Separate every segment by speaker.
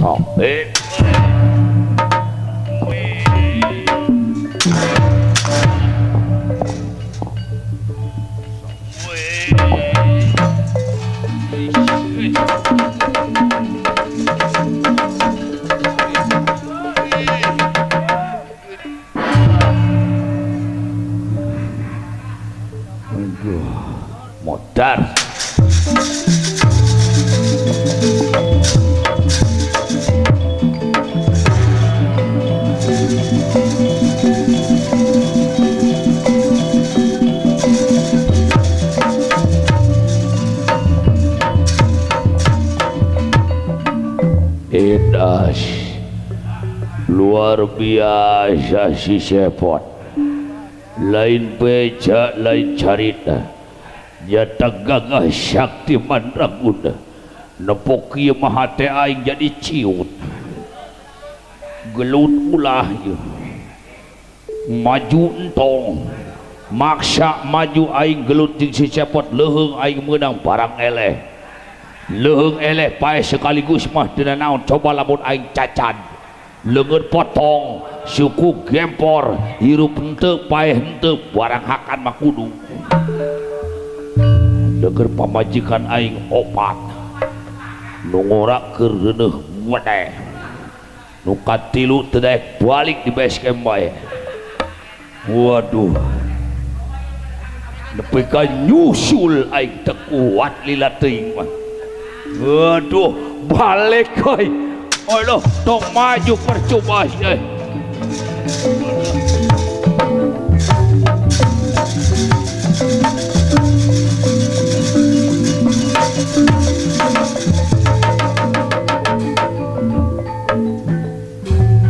Speaker 1: Sok. Aduh, modar. Edas luar biasa si Cepot, lain beja lain carita, nyata gagah sakti mandraguna, nepok ieu mah hate aing jadi ciut, gelut ulah ieu, maju entong, maksa maju aing gelut jeung si Cepot leuheung aing meunang barang eleh. Leuheung eleh pae sekaligus mah teu naon coba lamun aing cacan leungeun potong suku gempor hirup henteu pae henteu barang hakan mah kudu deugeur pamajikan aing opat nu ngora keur reuneuh wedeh nu katilu teu daek balik di base camp bae. Waduh, nepi ka nyusul aing teu kuat lila teuing mah. Aduh, balik euy. Aduh, tong maju percuma euy.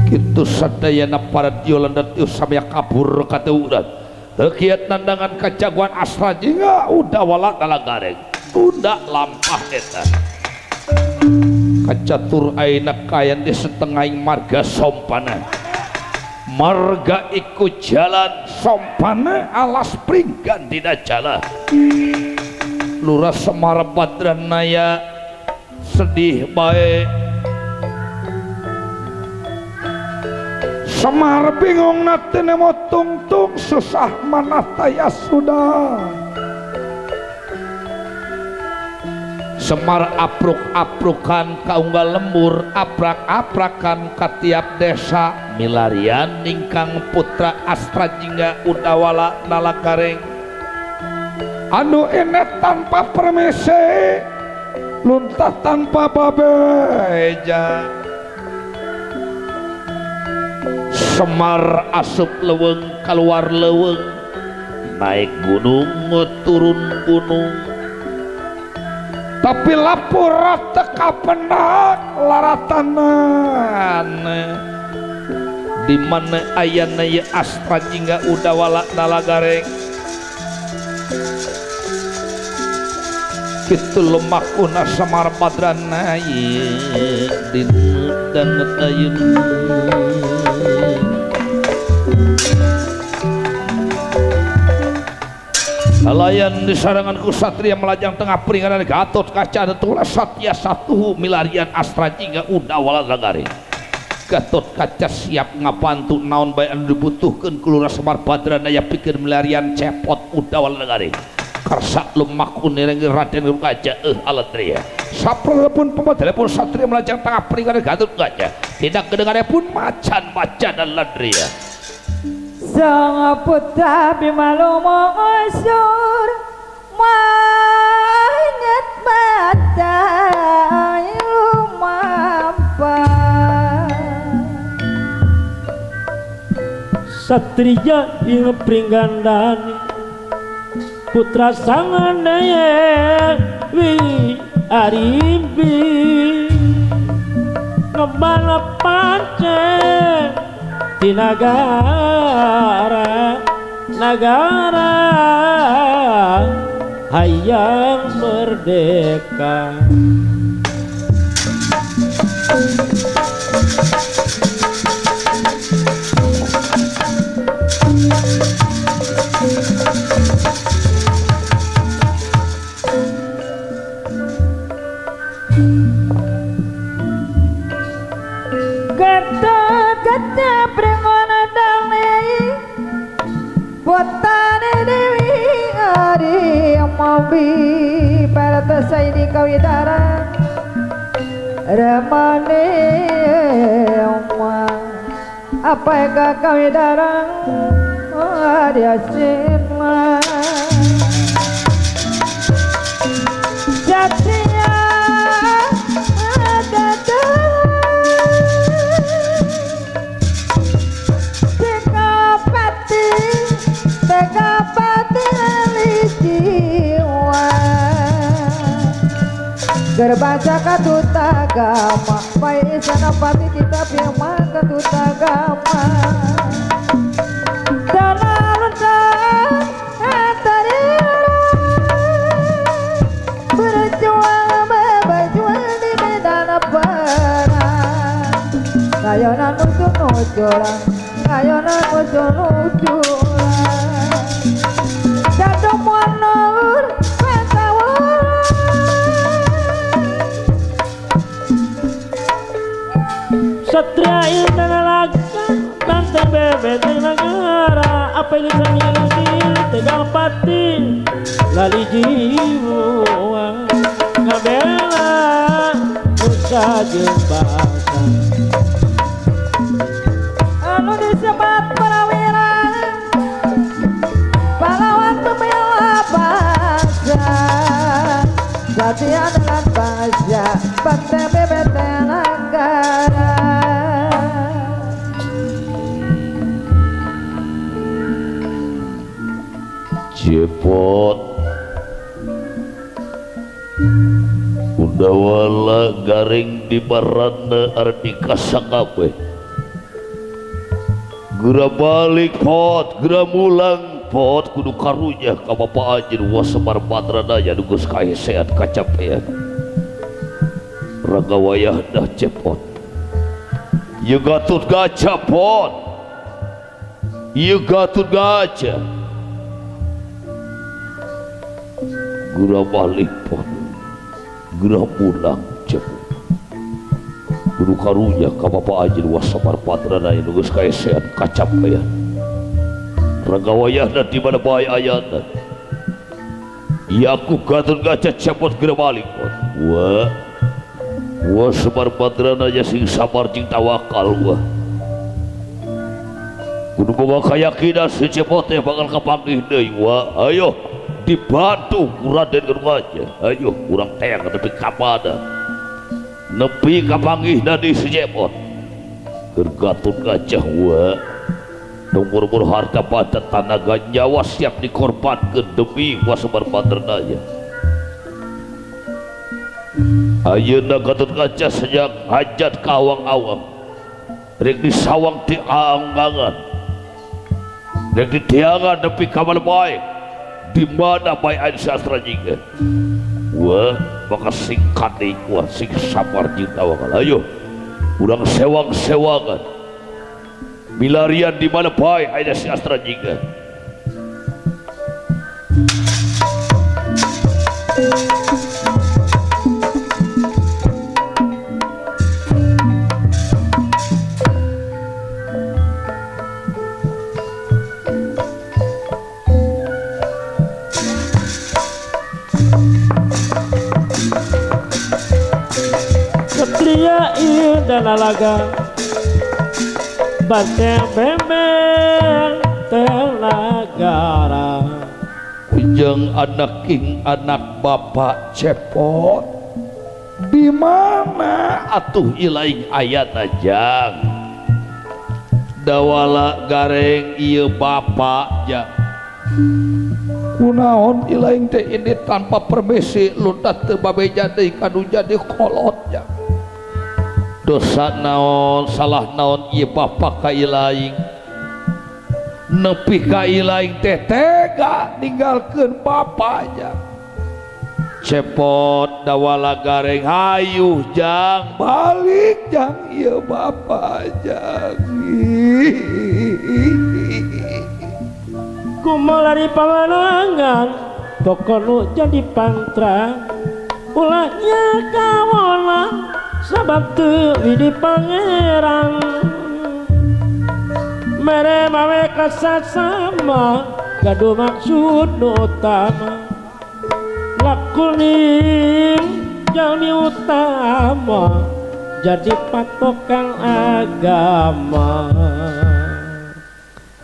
Speaker 1: Kitu sadayana para Yolanda teu samya kabur ka teu urat. Teu kiat nandangan kajagoan Astra Jingga udah wala talagareng. Tunda lampah eta. Kacatur ayeuna kayan di setengahing marga Sompana. Marga iku jalan Sompana alas pringgan dina jalan. Lurah Semar Badranaya sedih bae. Semar bingung teu nemo tungtung susah manah taya sudah. Semar apruk-aprukan kaunggal lembur aprak-aprakan ka tiap desa milarian ningkang putra Astra Jingga Udawala Nalagareng anu enet tanpa permisi luntah tanpa babeja. Semar asup leuweung kaluar leuweung naik gunung turun gunung tapi lapor teka penak laratanan di mana ayana ye Astra Jingga Udawala Nalagareng kitu lemakuna Semar Badranaya dina danget ayeuna. Alayan di sarangan ku satria melajang tengah peringanan Gatot Kaca tulas satya satu milarian Astra Jingga Udawala Nalagareng. Gatot Kaca siap ngabantu naon bae anu dibutuhkeun ku Lurah Semar Badranaya pikeun milarian Cepot Udawala Nalagareng. Karsa lumaku nirengi Raden Kaca alatria. Saprapun pun satria melajang tengah peringanan Gatot Kaca tidak kedengaran pun macan-macan alatria.
Speaker 2: Sang putra Bima lumusur manyet mata lumampah
Speaker 3: Satria ing pringgandani putra sang Dewi Arimbi ngebala pancen di nagara nagara hayang merdeka.
Speaker 2: Kaca pringgana dane Botane Dewi Ari Mobi Parata Saini Kawidara Ramane Apa yang Kawidara Arya Sina Satria Dada Tegapati Tegapati Jiwa Gerbasa katutagama Pai sanapati kita pirma katutagama Kayona nuju nujurang, kayona nuju nujurang. Jatuh mundur, petawar.
Speaker 3: Satria intan laga, banteng bebek negara. Apa ini sambil tegang pati, lali jiwa ngabela nusa jeung bangsa.
Speaker 2: Anu disebat prawira, pahlawan pembela bangsa. Satria dengan bangsa, banteng bebek negara.
Speaker 1: Cepot Undawala garing di baranda arti kasakabe. Geura balik pot, geura mulang pot kudu karunya ka bapa anjeun Wasemar Badranaya nu geus kahesean kacapean. Raga wayah dah cepot. Ieu Gatot Kaca pot. Ieu Gatot Kaca. Geura balik pot, geura pulang cepot. Kudu karunya ka bapa anjeun Wasemar Badranaya nu geus kaesean kacapean. Raga wayahna di mana bae ayana. Ieu aku Gatot Kaca cepot geura balik pot. Wah, Wasemar Badranaya sing sabar jeung tawakal wah. Kudu boga kayakinan si cepot teh bakal kapanggih deui wah. Ayo dibantu ku Raden Gatot. Ayo urang teang nepi ka mana nepi kapanggihna di si cepot. Keur Gatot Kaca wah. Umur-umur harta banda tanaga nyawa siap dikorbankeun demi Wasemar Badranaya. Ayeuna Gatot Kaca sejak hajat ka awang-awang rek disawang ti anggangan rek ditiangan nepi ka mana bae di mana bae aya sastra jingga. Wah, maka sing kade wah sing sabar jeung tawakal. Ayo urang sewang-sewangan milarian di mana bae aya sastra jingga.
Speaker 3: Satria indah laga banteng bebek nagara.
Speaker 1: Ujang anak king anak bapak cepot di mana atuh ilaing ayana jang dawala gareng ieu bapak jang kunaon ilaing teh ini tanpa permisi luntat teu babeja deui kanu jadi kolot jang. Dosa naon salah naon ieu bapak ka ilaing nepi ka ilaing teh tega ninggalkeun bapak jang. Cepot dawala gareng hayuh jang balik jang ieu bapak jang.
Speaker 3: Kumaha lari pamanangan tokoh nu jadi pantra ulahnya kawona sabab teu widi pangeran. Mere mawe kasasama gaduh maksud nu utama lakuning jalmi utama jadi patokan agama.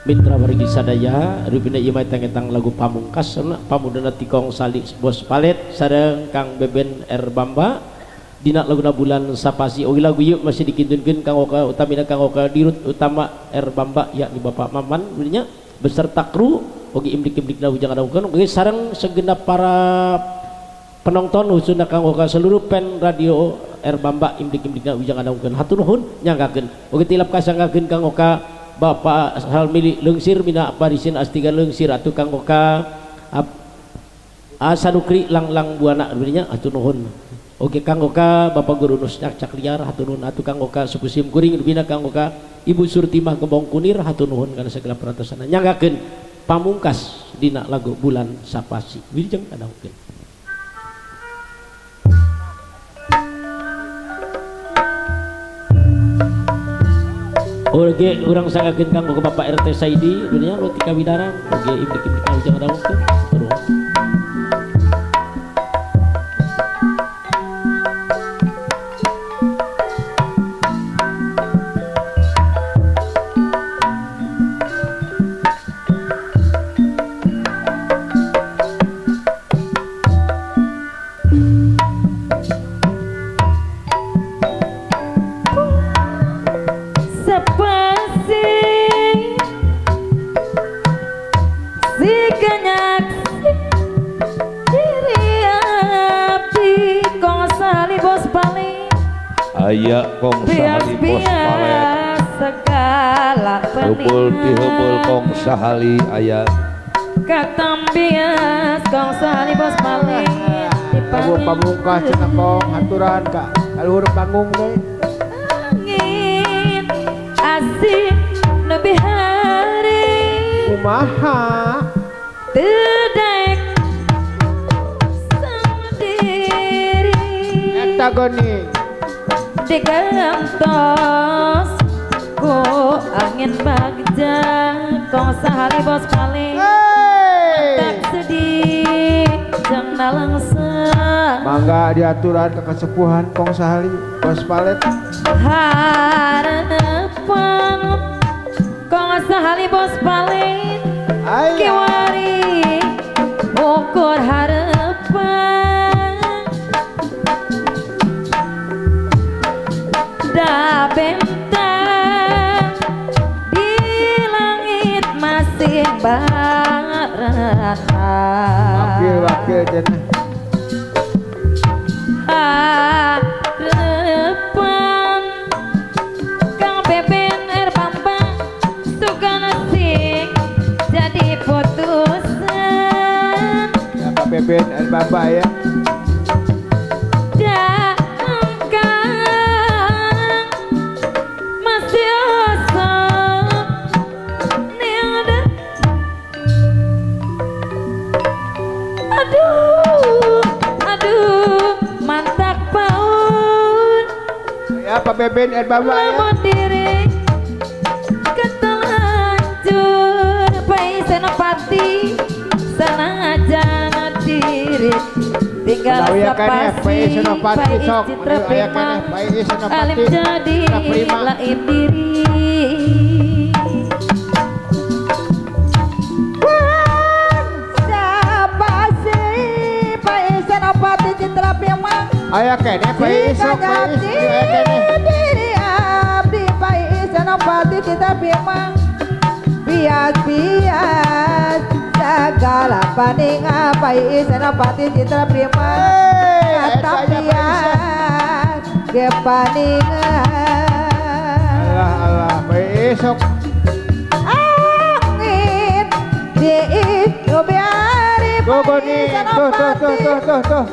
Speaker 3: Mitra wargi sadaya rupina ieu mah tentang lagu pamungkas pamudana ti Kong Sali Bos Palet sareng Kang Beben R Bamba dina laguna bulan sapasi. Oge lagu ieu masih dikintunkeun kang oka utamina kang oka dirut utama R Bamba yakni Bapak Maman nya beserta kru oge imdik-imdikna ujang adawukeun oge sareng segenap para penonton khususna kang oka seluruh pen radio R Bamba imdik-imdikna ujang adawukeun hatur nuhun nyanggakeun oge tilap kasanggakeun kang oka Bapak Salmili Leungsir mina Parisin Astiga Leungsir atuh kang oka Asanukri Langlang Buana nya hatur nuhun. Oke kang oka Bapak Guru Nus Cak Liar hatur nuhun atuh kang oka suku sim kuring bina kang oka Ibu Surtimah Kembong Kunir hatur nuhun kana segala perantosana nyanggakeun pamungkas dina lagu bulan sapasi wilujeng kadangkeun. Oke urang sanggakeun kang oka Bapak RT Saidi dunia roti kawidaran oke imdik-imdik wilujeng kadangkeun terus.
Speaker 1: Aya Kong Sahali Bos Palet
Speaker 2: segala
Speaker 1: heubeul ti heubeul Kong Sahali aya
Speaker 2: katambias Kong Sahali Bos Palet
Speaker 4: lagu pamungkas cenah Kong aturan ka kaluhur panggung deui
Speaker 2: angin asih nebi hari
Speaker 4: kumaha
Speaker 2: teu daek sendiri
Speaker 4: eta geuning
Speaker 2: digantos ku angin bagja Kong Sahali Bos Paling tak sedih jang nalangsa
Speaker 4: mangga diaturan ke kesepuhan Kong Sahali Bos Palet
Speaker 2: harapan Kong Sahali Bos Paling kiwari ukur harapan da bentang di langit masih barata
Speaker 4: wakil wakil cenah
Speaker 2: harapan Kang Beben R Bamba suka sing jadi putusan
Speaker 4: ya Pak Beben R Bamba ya. Pak Beben R Bamba ya.
Speaker 2: Lamun diri ketelanjur pai senopati senajan diri tinggal sapasi pai citra prima alim jadi lain diri. Siapa sih pai senopati citra prima
Speaker 4: aya keneh pai sok pai aya keneh
Speaker 2: diri abdi pai senopati citra prima bias-bias segala paninga pai senopati citra prima bias ge paninga
Speaker 4: Allah Allah pai sok
Speaker 2: angin di itu biari pai senopati
Speaker 4: tuh tuh tuh tuh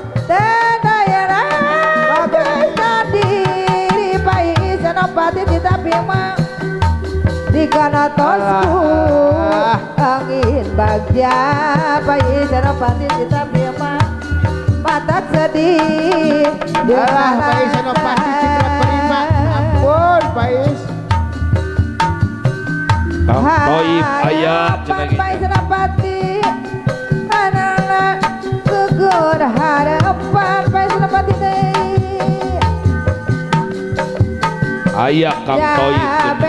Speaker 2: diri pai senopati citra prima di kanatosku angin bagja pai senopati citra prima mata sedih.
Speaker 4: Alah pai senopati citra prima ampun pai
Speaker 1: Kang Aya Kang Toyib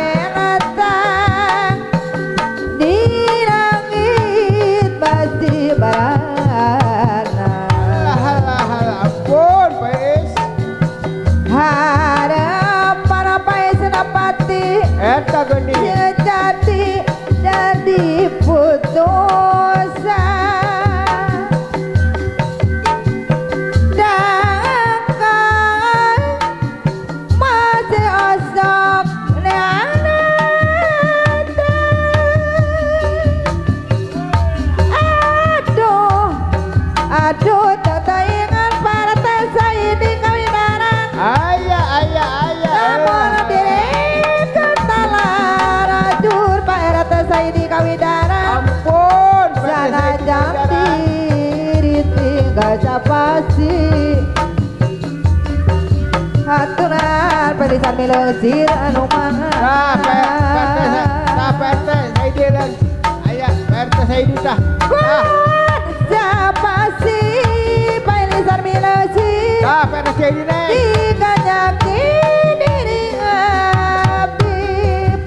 Speaker 2: di langit pasti barana.
Speaker 4: Alah ampun Pais.
Speaker 2: Harapan Pais Senapati
Speaker 4: eta geuning
Speaker 2: jadi jadi putusan. Dangkan masih osok neanata. Aduh, aduh tataingan partai saidi kawinaran.
Speaker 4: Aya aya aya.
Speaker 2: Lamun diri ketalarajur Pak RT Saidi kawidaran.
Speaker 4: Ampun
Speaker 2: sanajan diri tinggal capasi. Haturan pelisan milesir anu mangan.
Speaker 4: Nah, Pak RT Saidi lan. Aya Pak RT Saidi tah.
Speaker 2: Siapa sih pelisan milesir.
Speaker 4: Tah Pak RT Saidi neng.
Speaker 2: Dikanyakin diri abdi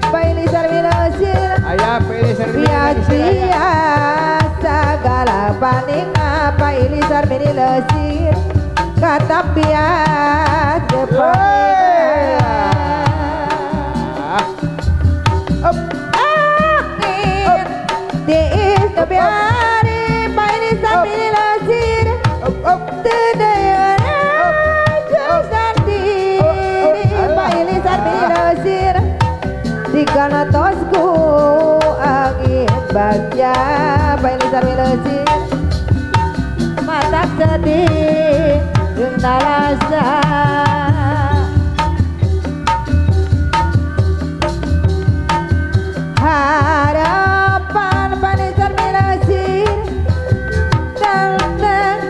Speaker 2: pelisan milesir.
Speaker 4: Aya pelisan milesir.
Speaker 2: Biasa segala paling apa ilisar milesir. Kata bias depan. Angin tiis kebiari pelisan milesir. Dikana tosku angin bagja pelisan milesir. Matak sedih jeung narasa. Harapan pelisan milesir. Tentang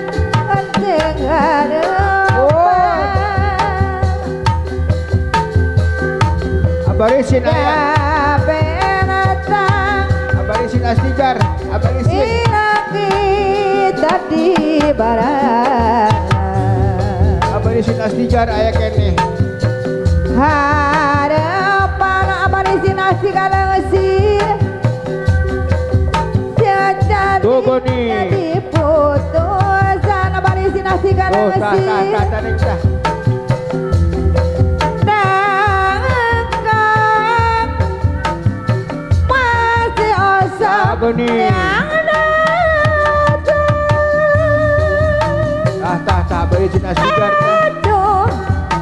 Speaker 2: enteng harapan.
Speaker 4: Abarisin aya. Abarisin Asdijar, abarisin.
Speaker 2: Tadi barang.
Speaker 4: Abarisin Asdijar aya keneh.
Speaker 2: Harapan abarisin Asdijar leusir.
Speaker 4: Tuh goni.
Speaker 2: Jadi putusan abarisin Asdijar
Speaker 4: Oh, tah
Speaker 2: leusir.
Speaker 4: tah tah tah neng tah.
Speaker 2: Tangkap masih osok
Speaker 4: Goni.
Speaker 2: yang
Speaker 4: Tah tah tah abarisin Asdijar tah.
Speaker 2: Aduh,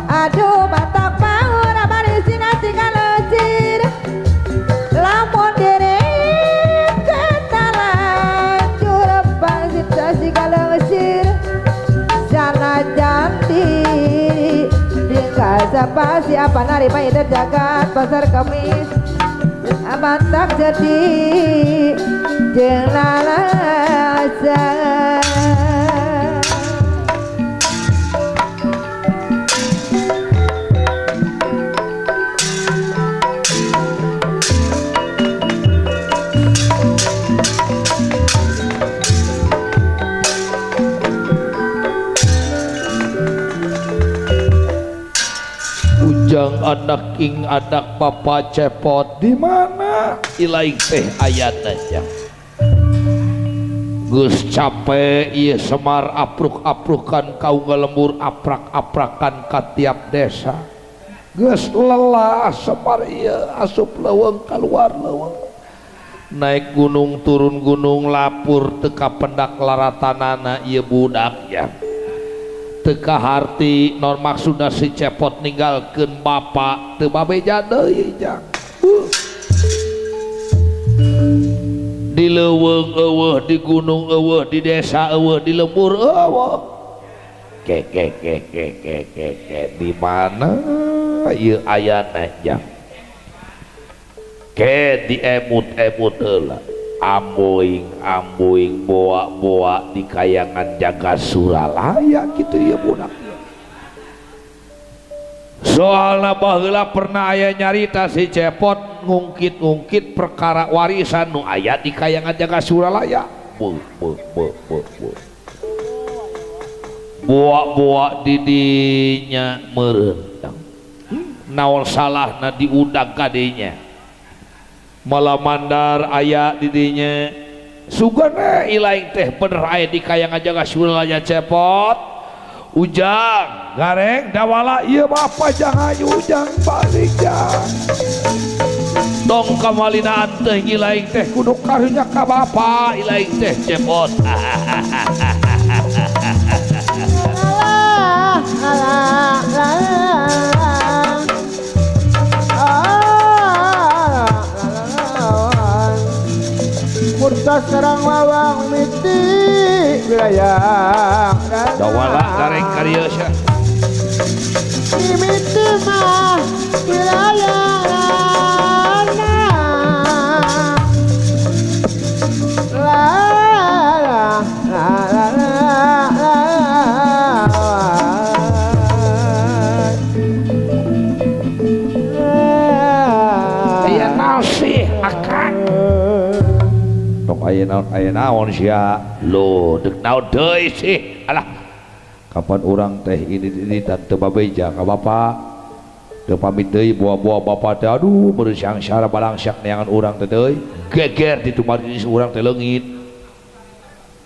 Speaker 2: aduh batak maur abarisin Asdijar leusir. Lamun diri ketalanjur abarisin Asdijar leusir. Sanajan diri tinggal siapa siapa narima ida jagat pasar Kamis. Aman tak jadi jeung lalasa.
Speaker 1: Ujang anak ing anak papa Cepot di mana ilaik teh ayana jang. Geus capek ieu Semar apruk-aprukan kaungga lembur aprak-aprakan ka tiap desa. Geus lelah Semar ieu asup leuweung kaluar leuweung. Naik gunung turun gunung lapur teu kapendak laratanana ieu budak jang. Teka harti non maksudna si Cepot ninggalkeun bapa teu babeja deui jang. Di leuweung eueuh, di gunung eueuh, di desa eueuh, di lembur eueuh. Ke ke ke ke ke ke ke di mana ieu ayana jang. Ke diemut-emut heula. Amboing amboing boa-boa di kayangan jaga Suralaya gitu ya budak. Soalna baheula pernah aya nyarita si Cepot ngungkit-ngungkit perkara warisan nu aya di kayangan jaga Suralaya. Bu bu bu bu bu. Boa-boa di dinya meureun. Naon salahna diundang ka dinya. Malamandar aya di dinya. Sugana ilaing teh bener aya di kayangan jaga Suralaya cepot. Ujang gareng dawala ieu bapa jangan ujang balik jang. Tong kamalinaan teh ilaing teh kudu karunya ka bapa ilaing teh cepot.
Speaker 4: Murta sarang wawang miti wilayah
Speaker 1: dawala gareng karieu sia
Speaker 4: miti mah wilayah la la la la la.
Speaker 1: Aya nasi akang tong aya naon sia lho deuk naon deui sih alah kapan urang teh ini tante babeja ka bapa teu pamit deui buah-buah bapa teh aduh beursangsara balangsak neangan urang teh deui geger di tumari urang teh leungit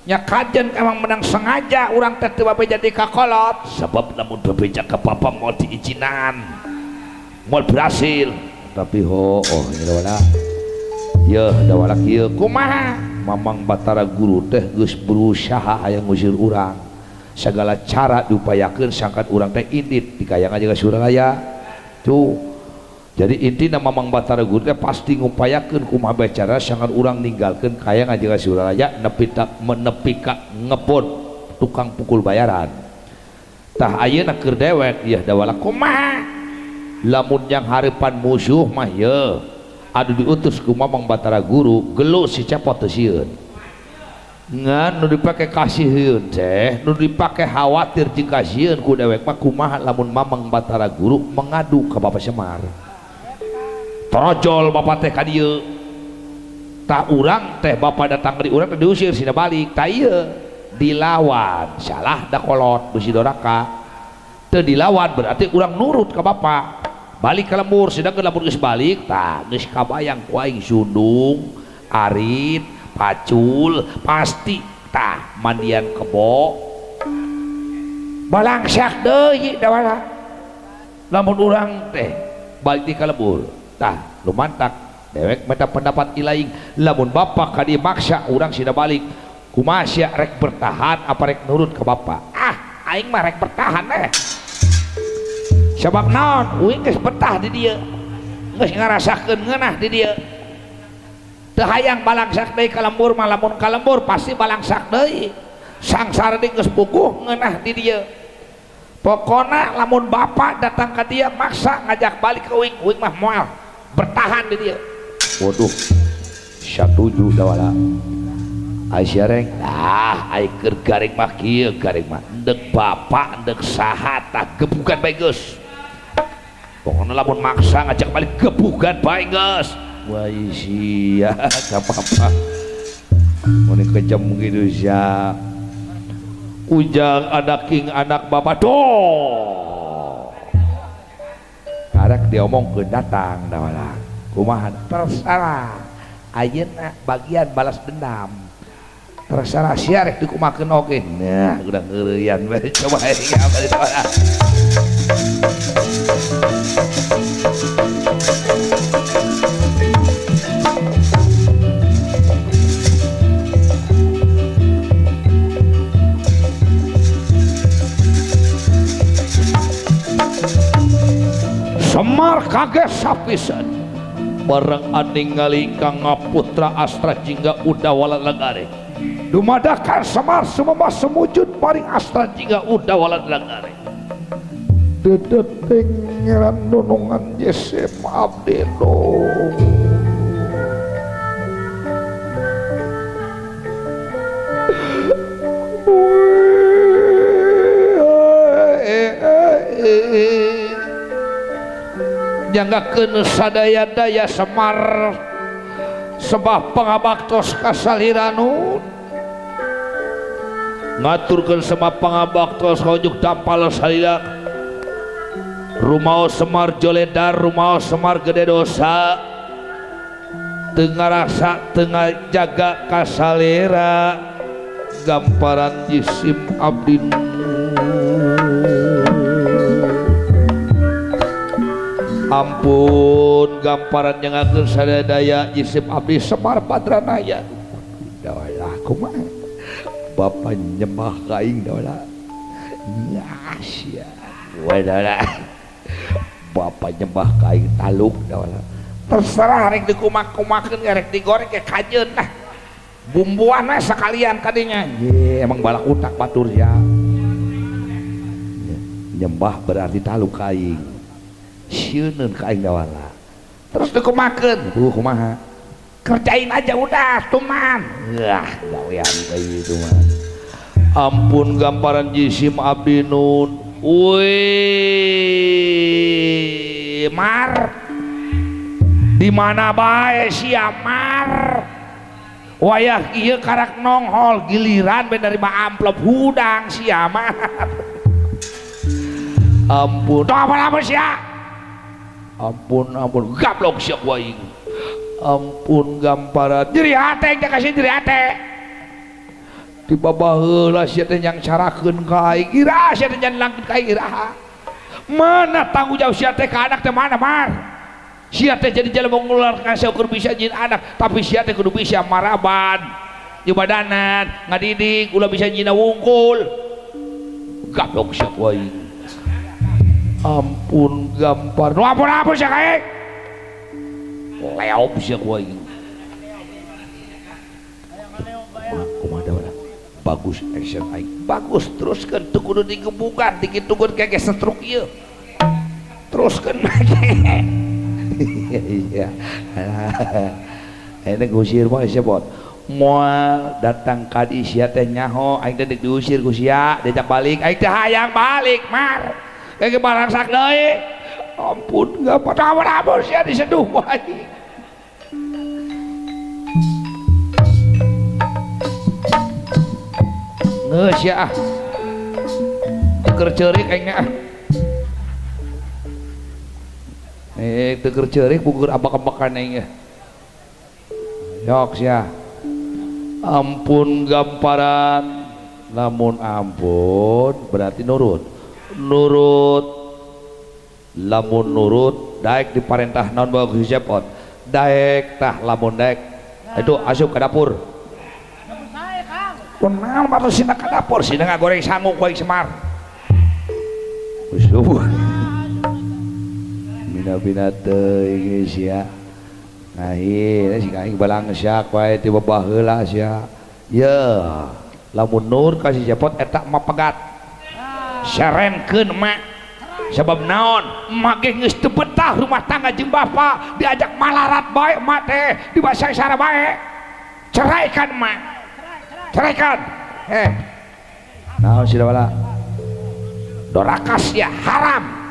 Speaker 1: nya kajen emang menang sengaja urang teh teu babeja di kakolot sebab lamun babeja ka bapa moal diizinan moal berhasil tapi ho oh dawala yeuh dawala kieu kumaha Mamang Batara Guru teh geus berusaha hayang ngusir urang segala cara diupayakeun sangkan urang teh indit di kayangan jaga Suralaya tuh. Jadi intina Mamang Batara Guru teh pasti ngupayakeun kumaha bae cara sangkan urang ninggalkeun kayangan jaga Suralaya nepi tak menepi ka ngebon tukang pukul bayaran tah ayeuna keur dewek yeuh dawala kumaha lamun yang hareupan musuh mah yeuh adu diutus ku Mamang Batara Guru gelo si cepot teu sieun ngan nu dipake kasihieun teh nu dipake khawatir jeung kasieun ku dewek mah kumaha lamun Mamang Batara Guru mengadu ka Bapak Semar torojol bapak teh ka dieu tah urang teh bapak datang di urang teh diusir sina balik tah ieu dilawan salah da kolot beusi doraka teu dilawan berarti urang nurut ka bapak balik ke lembur sedangkan lamun geus balik tah geus kabayang ku aing sundung arit pacul pasti tah mandian kebo balangsak deui dawala lamun urang teh balik di ka lembur tah lumantak dewek minta pendapat ilaing lamun bapak ka dieu maksa urang sida balik kumaha sia rek bertahan apa rek nurut ka bapak ah aing mah rek bertahan eh sebab naon uing geus betah di dieu geus ngarasakeun ngeunah di dieu teu hayang balangsak deui ka lembur mah lamun ka lembur pasti balangsak deui sangsara deui geus puguh ngeunah di dieu pokona lamun bapak datang ka dieu maksa ngajak balik ke uing uing mah moal bertahan di dieu waduh satuju dawala Aisyah reng ah ai keur garing mah kieu garing mah endek bapak endek saha tah gebukan bae geus pokoknya lamun maksa ngajak balik gebukan bae geus wah sia ka papa mun kejam gitu sia ujang anak king anak bapak doh karek diomongkeun datang dawala kumaha terserah ayeuna bagian balas dendam terserah sia rek dikumakeun oge nah udah ngeureyan bae coba aing apa dawala. Semar kaget sapisan bareng aningali kang putra Astra Jingga Udawala Lagare dumadakan Semar sumema semujud paring Astra Jingga Udawala Lagare dedeting ngeran nunungan jesem abdi dong nyanggakeun sadaya-daya Semar sebab pangabaktos kasaliranun ngaturkeun semah pangabaktos kaunjuk dampal salira Rumaos Semar joledar, rumaos Semar gede dosa. Teu ngarasa teu ngajaga kasalera gamparan jisim abdi. Ampun gamparan nyengakeun sadaya jisim abdi Semar Badranaya. Dawalah kumaha bapa nyembah ka aing dawalah. Sia. Wadalah. Bapa nyembah ka aing taluk dawalah. Terserah rek dikumak-kumakeun rek digoreng ke kajeun lah. Bumbuan we sakalian kadinya. Ye emang balak utak batur ya. Nyembah berarti taluk ka aing. Sieuneun ka aing dawala. Terus dikumakeun. Kumaha? Kerjain aja udah tuman. Wah, gawean kayak gitu mah. Ampun gamparan jisim abdi nun. Wih, Mar. Di mana bae sia Mar? Wayah ieu karak nonghol giliran ben nerima amplop hudang sia Mar. Ampun, tong apa-apa sia. Ampun, ampun, gablok sia ku aing. Ampun gamparan nyeri hate teh kasih nyeri hate. Di babaheula sia teh yang carakeun ka aing, iraha sia teh nyanlangkeun ka aing iraha. Mana tanggung jawab sia teh ka anak teh mana Mar? Sia teh jadi jelema ngularkan seukur bisa nyieun anak, tapi sia teh kudu bisa maraban, nyubadanan, ngadidik, ulah bisa nyieun wungkul. Gablok sia ku aing. Ampun gampar. Nu ampun-ampun sia ka aing. Leop sia ku aing. Kumaha dawana? Bagus action aing. Bagus teruskeun teu kudu digebukan, dikitukeun kege setruk ieu. Teruskeun make. Iya. Ini gusir mah sia bot. Moal datang ka di sia teh nyaho aing teh diusir ku sia, diajak balik, aing teh hayang balik Mar. Kege barangsak deui. Ampun gampar ampun sia diseduh ku aing. Geus sia ah. Teu ceurik aing ah. Teu ceurik bukur abak-abakan aing. Yok sia. Ampun gamparan. Lamun ampun berarti nurut. Nurut. Lamun nurut daek diparentah naon bae ku cepot. Daek tah lamun daek. Itu asup ka dapur. Kunaon batur sina ka dapur sina ngagoreng sangu ku aing Semar. Usuh. Bina-bina teuing sia. Nah ieu si aing balangsak wae ti baheula sia. Ye, lamun nur ka si cepot eta mah pegat. Serenkeun mak. Sebab naon? Emak ge geus teu betah rumah tangga jeung bapa, diajak malarat bae emak teh, dibasangsara bae. Ceraikan emak. Ceraikan. Naon sia wala? Dorakas ya haram.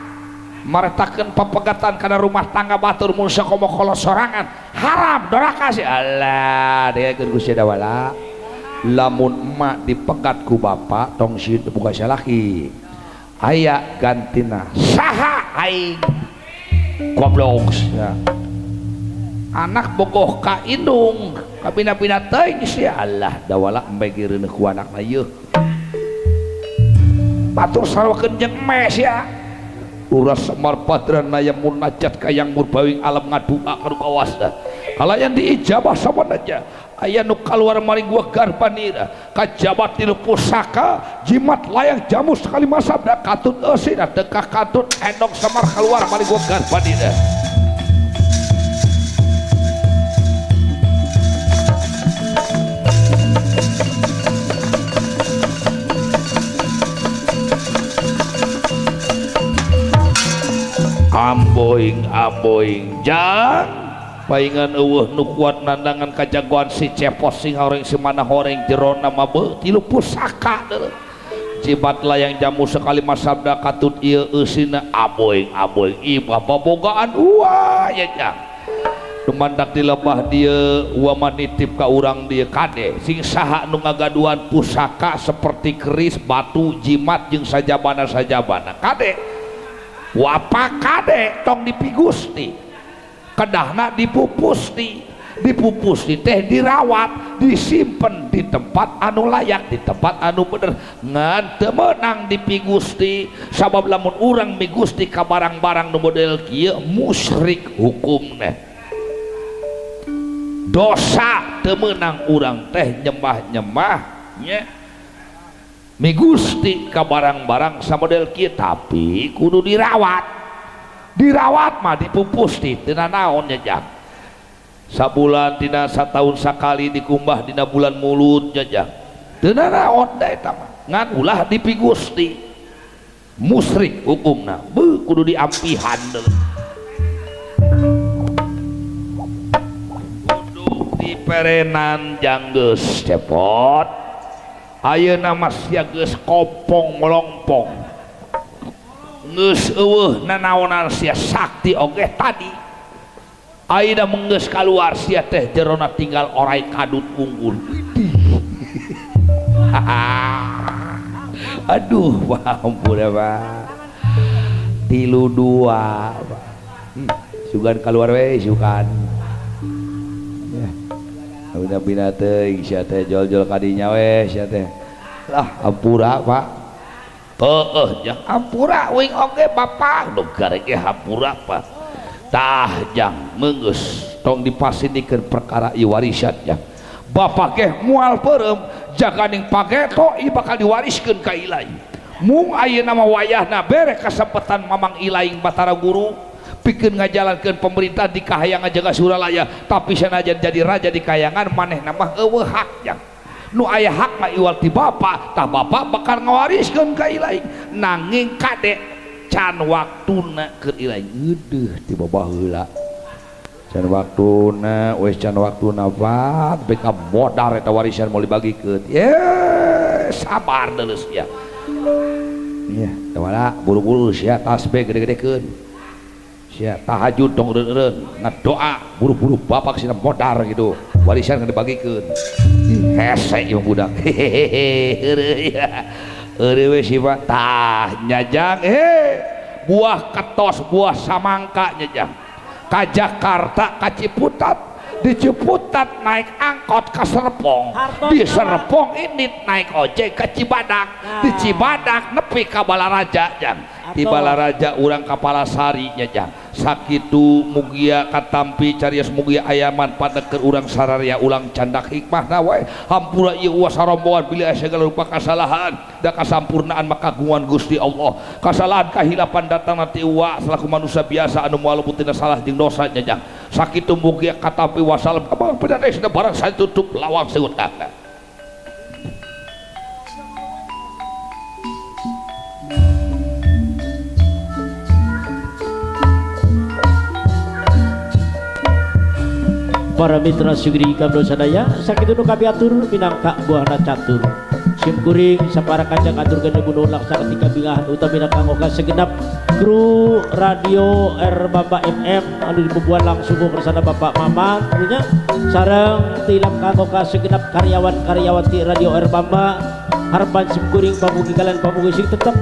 Speaker 1: Maretakeun pepegatan kana rumah tangga batur mun sakomo kolo sorangan haram doraka sih. Alah degeun ku sia dawala. Lamun emak dipegat ku bapak tong sieun boga salaki aya gantina saha aing goblok sia. Anak bogoh ka indung kabina-bina teuing sia. Alah dawala embe ge reuneuh ku anakna ieu batur sarwakeun jeung eme sia. Uras Semar Badranaya munajat kayang murbawing alam ngadua ka nu kawasa kalayan diijabah sabananya aya nu kaluar maring gua garbanira kajabat tilu pusaka jimat layang jamu sekali masabda katut eusina dekah katut endong Semar keluar maring gua garbanira. Amboing amboing jang paingan eueuh nu kuat nandangan kajagoan si cepos sing horeng si mana horeng jerona mah beuh tilu pusaka deuleu jimat layang jamu sekali masabda katut ieu eusina amboing amboing ieu babogaan wah ya jang dumandak di lebah dieu wa manitip ka urang dieu kade sing saha nu ngagaduhan pusaka seperti keris batu jimat jeung sajabana-sajabana kade. Wapa kade tong dipigusti kedahna dipupusti dipupusti teh dirawat disimpen di tempat anu layak di tempat anu bener ngan teu meunang dipigusti sabab lamun urang migusti ka barang-barang nu model kieu musyrik hukumna dosa teu meunang urang teh nyembah-nyembah nya migusti ka barang-barang samodel kieu tapi kudu dirawat dirawat mah dipupusti teu nanaon nya jang sabulan tina sataun sakali dikumbah dina bulan mulud nya jang teu nanaon da eta mah ngan ulah dipigusti musyrik hukumna beuh kudu diampihan deui kudu diperenan jang geus cepot ayeuna mah sia geus kopong melongpong geus eueuh nanaonan sia sakti oge tadi ayeuna geus kaluar sia teh jerona tinggal orai kadut unggul. Aduh ampun Pak 3-2 sugan kaluar we sugan ya udah bina teuing sia teh jol-jol kadinya we sia teh lah hampura Pak heueuh jang hampura uing oge bapak nu garek ge hampura Pak tah jang meunggeus tong dipasindikeun perkara ieu warisan jang bapak ge moal peureum jaganing pageto ieu bakal diwariskeun ka ilaing mung ayeuna mah wayahna bere kasempatan Mamang Ilaing Batara Guru pikeun ngajalankeun pemerintah di Kahyangan jaga Suralaya tapi sanajan jadi raja di Kahyangan manehna mah eueuh hak jang nu aya hak mah iwal ti bapak tah bapak bakal ngawariskeun ka ilaing nanging kade can waktuna keur ilaing eudeuh ti baheula can waktuna wes can waktuna Pak bek modar eta warisan moal dibagikeun ye sabar deuleu sia nya teh buru-buru sia tasbih gede-gedekeun sia tahajud dong eureun ngadoa buru-buru bapak sina modar gitu warisan kan dibagikeun hese ieu budak hehehe heureuy heureuy we si Pak tah nyajang buah ketos buah samangka nyajang ka Jakarta ka Ciputat di Ciputat naik angkot ke Serpong di Serpong ini naik ojek ke Cibadak di Cibadak nepi ka Balaraja jang di Balaraja urang ka Palasari nya jang sakitu mugia katampi carios mugia aya manfaatna keur urang sararea ulang candak hikmahna wae hampura ieu uas sarombongan bilih aya sagala rupa kasalahan da kasampurnaan maka kagungan Gusti Allah kasalahan kahilapan datang nanti uwa selaku manusia biasa anu moal luput tina salah jeung dosa nya jang sakitu mugia katampi wasalam abang pedades barang saya tutup lawang seut kata.
Speaker 3: Para mitra sugri kablo sadaya sakitu nu kabiatur minangka buahna catur sim kuring sapara kancang aturkeun bunuh laksana tika bingahan utamina kanggo ka segenap kru radio R Bamba FM anu dibubuhan langsung ku kersana Bapak Maman nya sareng tilap kanggo ka segenap karyawan-karyawati radio R Bamba harapan sim kuring pamugi kalian pamugi sing tetep.